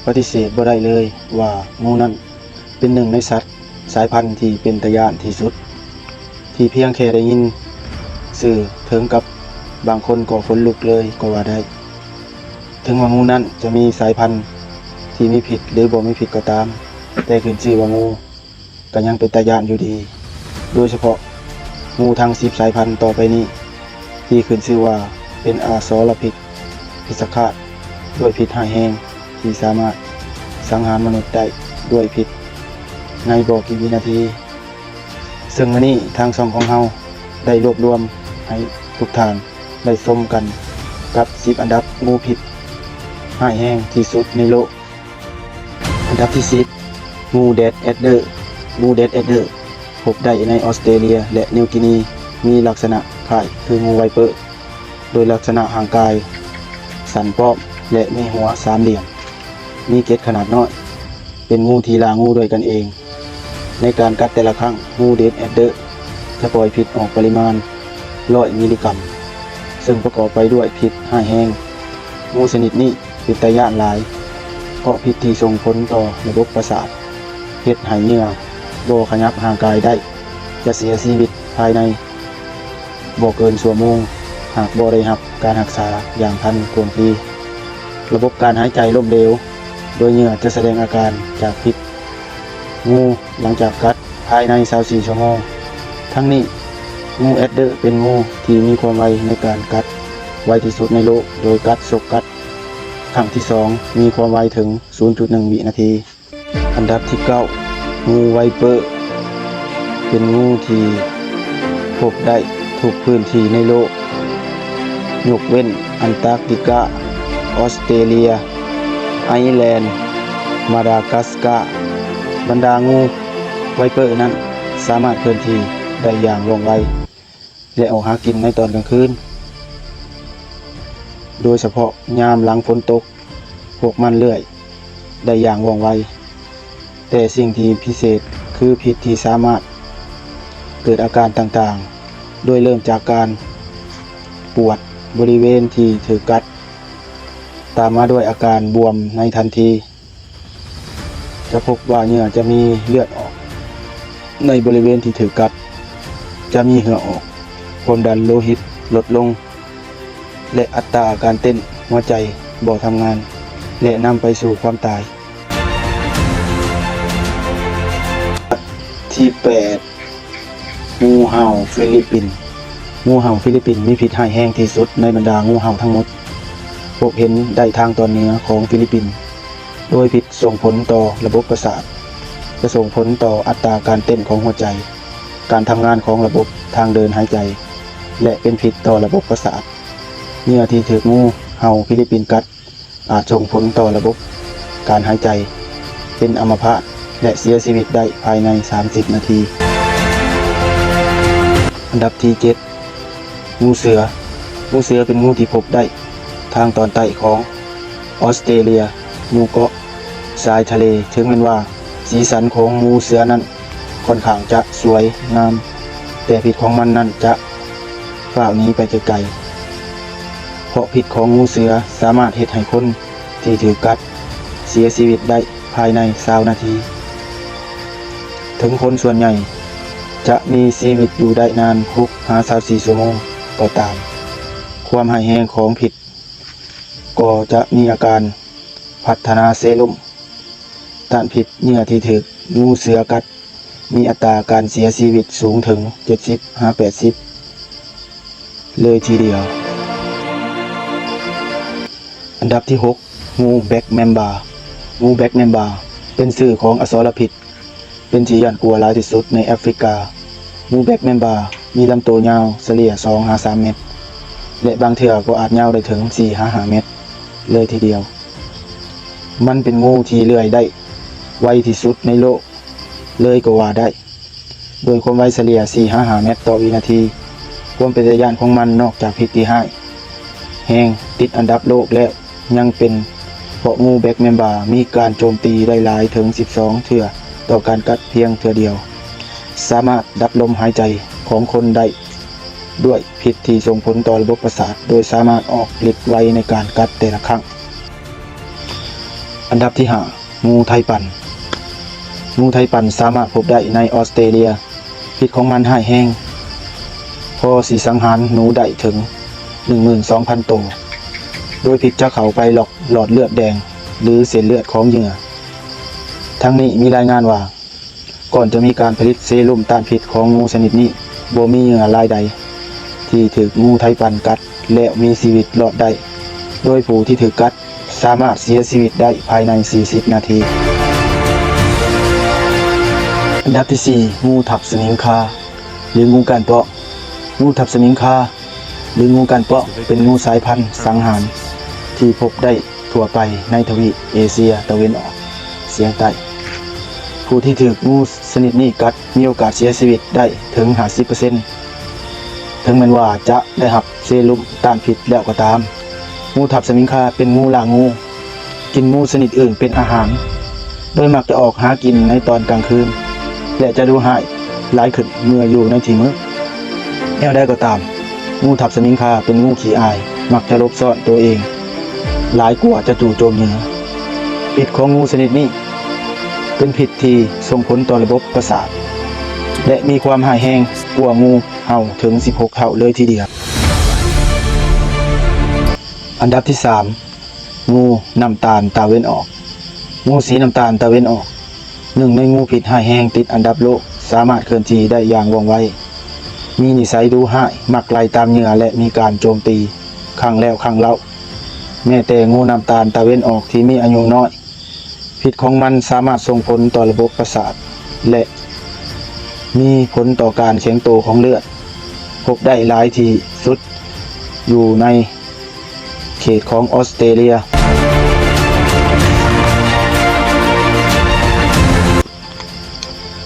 ປະຕິເສດບໍ່ໄດ້ເລີຍວ່າງູນັ້ນເປັນໜຶ່ງໃນສັດສາຍພັນທີ່ເປັນຕາຢ້ານທີ່ສຸດ ທີ່ພຽງແຄ່ໄດ້ຍິນຊື່ເຖິງກັບບາງຄົນກໍຂົນລຸກເລີຍກໍວ່າໄດ້. ເຖິງວ່າງູນັ້ນຈະມີສາຍພັນທີ່ມີພິດ ຫຼື ບໍ່ມີພິດກໍຕາມ, ແຕ່ຂຶ້ນຊື່ວ່າງູ ກໍຍັງເປັນຕາຢ້ານຢູ່ດີ, ໂດຍສະເພາະງູທັງສິບສາຍພັນຕໍ່ໄປນີ້ ທີ່ຂຶ້ນຊື່ວ່າເປັນອະສອລະພິດພິດສະຄາດ ດ້ວຍພິດຮ້າຍແຮງທີ່ສາມາດສັງຫານມະນຸດໄດ້ດ້ວຍພິດໃນບໍ່ກີ່ວິນາທີ. ເຊິ່ງມື້ນີ້ທາງຊ່ອງຂອງເຮົາໄດ້ລວບລວມໃຫ້ທຸກທ່ານໄດ້ຊົມກັນກັບສິບອັນດັບງູພິດຮ້າຍແຮງທີ່ສຸດໃນໂລກ. ອັນດັບທີສິບ ງູແດດແອັດເດີ. ງູແດດແອັດເດີພົບໄດ້ໃນອອສເຕຣເລຍ ແລະ ນິວກີນີ, ມີລັກສະນະຄ້າຍຄືງູໄວເປີ, ໂດຍລັກສະນະຮ່າງກາຍສັ້ນປ້ອມ ແລະ ມີຫົວສາມຫຼ່ຽມ, ມີເກັດຂະໜາດນ້ອຍ, ເປັນງູທີ່ລ່າງູດ້ວຍກັນເອງ. ໃນການກັດແຕ່ລະຄັ້ງ, ງູແດດແອັດເດີຈະປ່ອຍພິດອອກປະລິມານຮ້ອຍມິລລິກຣາມ, ເຊິ່ງປະກອບໄປດ້ວຍພິດຮ້າຍແຮງ. ງູຊະນິດນີ້ ເປັນຕາຢ້ານຫຼາຍ ເພາະພິດທີ່ສົ່ງຜົນຕໍ່ລະບົບປະສາດ, ເຮັດໃຫ້ເຫຍື່ອບໍ່ຂະຫຍັບຮ່າງກາຍໄດ້, ຈະເສຍຊີວິດພາຍໃນບໍ່ເກີນຊົ່ວໂມງ ຫາກບໍ່ໄດ້ຮັບການຮັກສາຢ່າງທັນທ່ວງທີ. ລະບົບການຫາຍໃຈລົ້ມເຫຼວ, ໂດຍເຫຍື່ອຈະສະແດງອາການຈາກພິດງູຫຼັງຈາກກັດ ພາຍໃນຊາວສີ່ຊົ່ວໂມງ. ທັງນີ້, ງູແອັດເດີເປັນງູທີ່ມີຄວາມໄວໃນການກັດ ໄວທີ່ສຸດໃນໂລກ, ໂດຍກັດສົກກັດຄັ້ງທີສອງ ມີຄວາມໄວເຖິງສູນຈຸດໜຶ່ງວິນາທີ. ອັນດັບທີເກົ້າ ງູໄວເປີ ເປັນງູທີ່ພົບໄດ້ທຸກພື້ນທີ່ໃນໂລກ ຍົກເວັ້ນອັນຕາກຕິກາ, ອອສເຕຣເລຍ, ໄອແລນ, ມາດາກັສກາ. ບັນດາງູໄວເປີນັ້ນສາມາດເຄື່ອນທີ່ໄດ້ຢ່າງວ່ອງໄວ ແລະ ອອກຫາກິນໃນຕອນກາງຄືນ, ໂດຍສະເພາະຍາມຫຼັງຝົນຕົກ, ພວກມັນເລື່ອຍໄດ້ຢ່າງວ່ອງໄວ. ແຕ່ສິ່ງທີ່ພິເສດຄືພິດທີ່ສາມາດເກີດອາການຕ່າງໆ, ໂດຍເລີ່ມຈາກການປວດບໍລິເວນທີ່ຖືກກັດ, ຕາມມາດ້ວຍອາການບວມໃນທັນທີ. ຈະພົບວ່າເຫຍື່ອຈະມີເລືອດອອກໃນບໍລິເວນທີ່ຖືກກັດ, ຈະມີເຫື່ອອອກ, ຄວາມດັນໂລຫິດລົດລົງ, ແລະ ອັດຕາການເຕັ້ນຫົວໃຈບໍ່ທຳງານ ແລະ ນຳໄປສູ່ຄວາມຕາຍ. ທີແປດ ງູເຫົ່າຟີລິບປິນ. ງູເຫົ່າຟີລິບປິນມີພິດຮ້າຍແຮງທີ່ສຸດໃນບັນດາງູເຫົ່າທັງໝົດ. ພົບເຫັນໄດ້ທາງຕອນເໜືອຂອງຟີລິບປິນ, ໂດຍພິດສົ່ງຜົນຕໍ່ລະບົບປະສາດ, ຈະສົ່ງຜົນຕໍ່ອັດຕາການເຕັ້ນຂອງຫົວໃຈ, ການທຳງານຂອງລະບົບທາງເດີນຫາຍໃຈ ແລະ ເປັນພິດຕໍ່ລະບົບປະສາດ. ເຫຍື່ອທີ່ຖືກງູເຫົ່າຟີລິບປິນກັດ ອາດສົ່ງຜົນຕໍ່ລະບົບການຫາຍໃຈ, ເປັນອຳມະພາດ ແລະ ເສຍຊີວິດໄດ້ພາຍໃນສາມສິບນາທີ. ອັນດັບທີເຈັດ ງູເສືອ. ງູເສືອເປັນງູທີ່ພົບໄດ້ທາງຕອນໃຕ້ຂອງອອສເຕຣເລຍ, ໝູ່ເກາະຊາຍທະເລ. ເຖິງແມ່ນວ່າສີສັນຂອງງູເສືອນັ້ນ ຂ້ອນຂ້າງຈະສວຍງາມ, ແຕ່ພິດຂອງມັນນັ້ນຈະຟ້າວໜີໄປໄກໆ, ເພາະພິດຂອງງູເສືອສາມາດເຮັດໃຫ້ຄົນທີ່ຖືກກັດເສຍຊີວິດໄດ້ພາຍໃນຊາວນາທີ. ເຖິງຄົນສ່ວນໃຫຍ່ຈະມີຊີວິດຢູ່ໄດ້ນານຫົກຫາຊາວສີ່ຊົ່ວໂມງກໍຕາມ, ຄວາມຮ້າຍແຮງຂອງພິດກໍຈະມີອາການພັດທະນາເຊໂຣມ ຕ້ານພິດ. ເຫຍື່ອທີ່ຖືກງູເສືອກັດ ມີອັດຕາການເສຍຊີວິດສູງເຖິງເຈັດສິບຫາແປດສິບເລີຍທີດຽວ. ອັນດັບທີຫົກ ງູແບັກແມມບາ. ງູແບັກແມມບາເປັນຊື່ຂອງອະສອລະພິດ ເປັນທີ່ຢ້ານກົວຫຼາຍທີ່ສຸດໃນແອຟຣິກາ. ງູແບັກແມມບາມີລຳໂຕຍາວສະເລ່ຍສອງຫາສາມແມັດ ແລະ ບາງເທື່ອກໍອາດຍາວໄດ້ເຖິງສີ່ຫາຫ້າແມັດເລີຍທີດຽວ. ມັນເປັນງູທີ່ເລື່ອຍໄດ້ໄວທີ່ສຸດໃນໂລກເລີຍກໍວ່າໄດ້, ໂດຍຄວາມໄວສະເລ່ຍສີ່ຫາຫ້າແມັດຕໍ່ວິນາທີ. ຄວາມເປັນຕາຢ້ານຂອງມັນນອກຈາກພິດທີ່ຮ້າຍແຮງຕິດອັນດັບໂລກແລ້ວ, ຍັງເປັນເພາະງູແບັກແມມບາມີການໂຈມຕີໄດ້ຫຼາຍເຖິງສິບສອງເທື່ອຕໍ່ການກັດພຽງເທື່ອດຽວ, ສາມາດດັບລົມຫາຍໃຈຂອງຄົນໄດ້ດ້ວຍພິດທີ່ສົ່ງຜົນຕໍ່ລະບົບປະສາດ, ໂດຍສາມາດອອກລິດໄວໃນການກັດແຕ່ລະຄັ້ງ. ອັນດັບທີຫ້າ ງູໄທປັນ. ງູໄທປັນສາມາດພົບໄດ້ໃນອອສເຕຣເລັຍ. ພິດຂອງມັນຮ້າຍແຮງ ພໍຊິສັງຫານໜູໄດ້ເຖິງ ໜຶ່ງໝື່ນສອງພັນໂຕ, ໂດຍພິດຈະເຂົ້າໄປລັອກຫຼອດເລືອດແດງ ຫຼື ເສັ້ນເລືອດຂອງເຫຍື່ອ. ທັງນີ້ມີລາຍງານວ່າ ກ່ອນຈະມີການຜະລິດເຊລຸມຕ້ານພິດຂອງງູຊະນິດນີ້, ບໍ່ມີເຫຍື່ອລາຍໃດທີ່ຖືກງູໄທປັນກັດແລ້ວມີຊີວິດລອດໄດ້, ໂດຍຜູ້ທີ່ຖືກກັດສາມາດເສຍຊີວິດໄດ້ພາຍໃນສີ່ສິບນາທີ. ອັນດັບທີສີ່ ງູທັບສະມິງຄາ ຫຼື ງູກ້ານເປາະ. ງູທັບສະມິງຄາ ຫຼື ງູກ້ານເປາະ ເປັນງູສາຍພັນສັງຫານທີ່ພົບໄດ້ທົ່ວໄປໃນທະວີບເອເຊຍຕາເວັນອອກສຽງໃຕ້. ຜູ້ທີ່ຖືກງູຊະນິດນີ້ກັດມີໂອກາດເສຍຊີວິດໄດ້ເຖິງຫ້າສິບເປີເຊັນ ເຖິງແມ່ນວ່າຈະໄດ້ຮັບເຊລຸມຕ້ານພິດແລ້ວກໍຕາມ. ງູທັບສະມິງຄາເປັນງູລ່າງູ ກິນງູຊະນິດອື່ນເປັນອາຫານ, ໂດຍມັກຈະອອກຫາກິນໃນຕອນກາງຄືນ ແລະ ຈະດຸຮ້າຍຫຼາຍຂຶ້ນເມື່ອຢູ່ໃນທີ່ມືດ. ແນວໃດກໍຕາມ, ງູທັບສະມິງຄາເປັນງູຂີ້ອາຍ, ມັກຈະຫຼົບຊ້ອນໂຕເອງຫຼາຍກວ່າຈະຈູ່ໂຈມເຫຍື່ອ. ພິດຂອງງູຊະນິດນີ້ເປັນພິດທີ່ສົ່ງຜົນຕໍ່ລະບົບປະສາດ ແລະ ມີຄວາມຮ້າຍແຮງກວ່າງູເຫົ່າເຖິງສິບຫົກເທົ່າເລີຍທີດຽວ. ອັນດັບທີສາມ ງູນ້ຳຕານຕາເວັນອອກ. ງູສີນ້ຳຕານຕາເວັນອອກ, ໜຶ່ງໃນງູພິດຮ້າຍແຮງຕິດອັນດັບໂລກ, ສາມາດເຄື່ອນທີ່ໄດ້ຢ່າງວ່ອງໄວ, ມີນິໄສດຸຮ້າຍ, ມັກໄລ່ຕາມເຫຍື່ອ ແລະ ມີການໂຈມຕີຄັ້ງແລ້ວຄັ້ງເລົ່າ. ແມ້ແຕ່ງູນ້ຳຕານຕາເວັນອອກທີ່ມີອາຍຸນ້ອຍ, ພິດຂອງມັນສາມາດສົ່ງຜົນຕໍ່ລະບົບປະສາດ ແລະ ມີຜົນຕໍ່ການແຂງໂຕຂອງເລືອດ. ພົບໄດ້ຫຼາຍທີ່ສຸດຢູ່ໃນເຂດຂອງອອສເຕຣເລັຍ.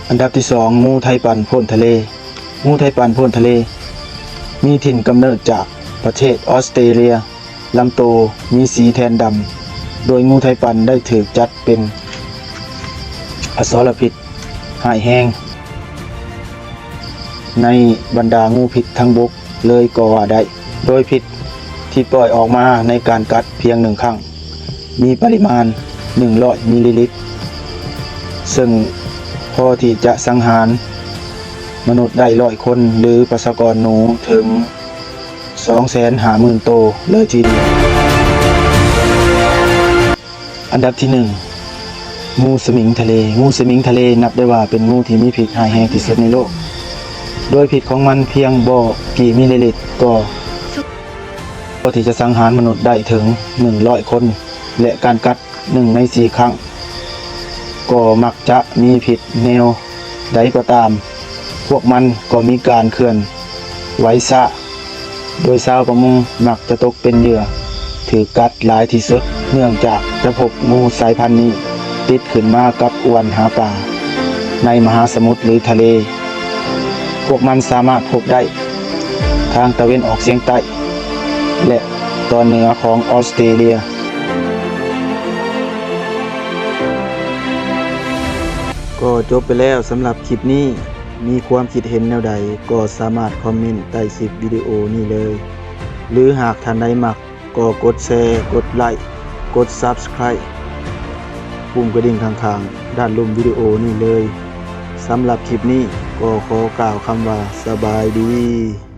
ອັນດັບທີສອງ ງູໄທປັນໂພນທະເລ. ງູໄທປັນໂພນທະເລ ມີຖິ່ນກຳເນີດຈາກປະເທດອອສເຕຣເລັຍ. ລຳໂຕມີສີແທນດຳ, ໂດຍງູໄທປັນໄດ້ຖືກຈັດເປັນອະສອລະພິດຮ້າຍແຮງໃນບັນດາງູພິດທັງບົກເລີຍກໍວ່າໄດ້, ໂດຍພິດທີ່ປ່ອຍອອກມາໃນການກັດພຽງໜຶ່ງຄັ້ງ ມີປະລິມານໜຶ່ງຮ້ອຍມິນລີລິດ, ເຊິ່ງພໍທີ່ຈະສັງຫານມະນຸດໄດ້ຮ້ອຍຄົນ ຫຼື ປະຊາກອນໜູເຖິງ ສອງແສນຫ້າໝື່ນໂຕເລີຍທີດຽວ. ອັນດັບທີໜຶ່ງ ງູສະໝິງທະເລ. ງູສະໝິງທະເລນັບໄດ້ວ່າເປັນງູທີ່ມີພິດຮ້າຍແຮງທີ່ສຸດໃນໂລກ, ໂດຍພິດຂອງມັນພຽງບໍ່ກີ່ມິນລີລິດກໍ ກໍທີ່ຈະສັງຫານມະນຸດໄດ້ເຖິງໜຶ່ງຮ້ອຍຄົນ ແລະ ການກັດ ໜຶ່ງໃນສີ່ຄັ້ງ ກໍມັກຈະມີພິດແນວໃດກໍຕາມ, ພວກມັນກໍມີການເຄື່ອນໄຫວຊ້າ, ໂດຍຊາວປະມົງມັກຈະຕົກເປັນເຫຍື່ອຖືກກັດຫຼາຍທີ່ສຸດ, ເນື່ອງຈາກຈະພົບງູສາຍພັນນີ້ຕິດຂຶ້ນມາກັບອວນຫາປາໃນມະຫາສະໝຸດ ຫຼື ທະເລ. ພວກມັນສາມາດພົບໄດ້ທາງຕາເວັນອອກສຽງໃຕ້ ແລະ ຕອນເໜືອຂອງອອສເຕຣເລັຍ. ກໍຈົບໄປແລ້ວສຳລັບຄລິບນີ້. ມີຄວາມຄິດເຫັນແນວໃດກໍສາມາດຄອມເມັນໃຕ້ຄລິບວິດີໂອນີ້ເລີຍ ຫຼື ຫາກທ່ານໃດມັກ ກໍກົດແຊ, ກົດໄລ, ກົດ Subscribe, ປຸ່ມກະດິ່ງຂ້າງໆ ດ້ານລຸ່ມວິດີໂອນີ້ເລີຍ. ສຳລັບຄລິບນີ້ກໍຂໍກ່າວຄຳວ່າ ສະບາຍດີ.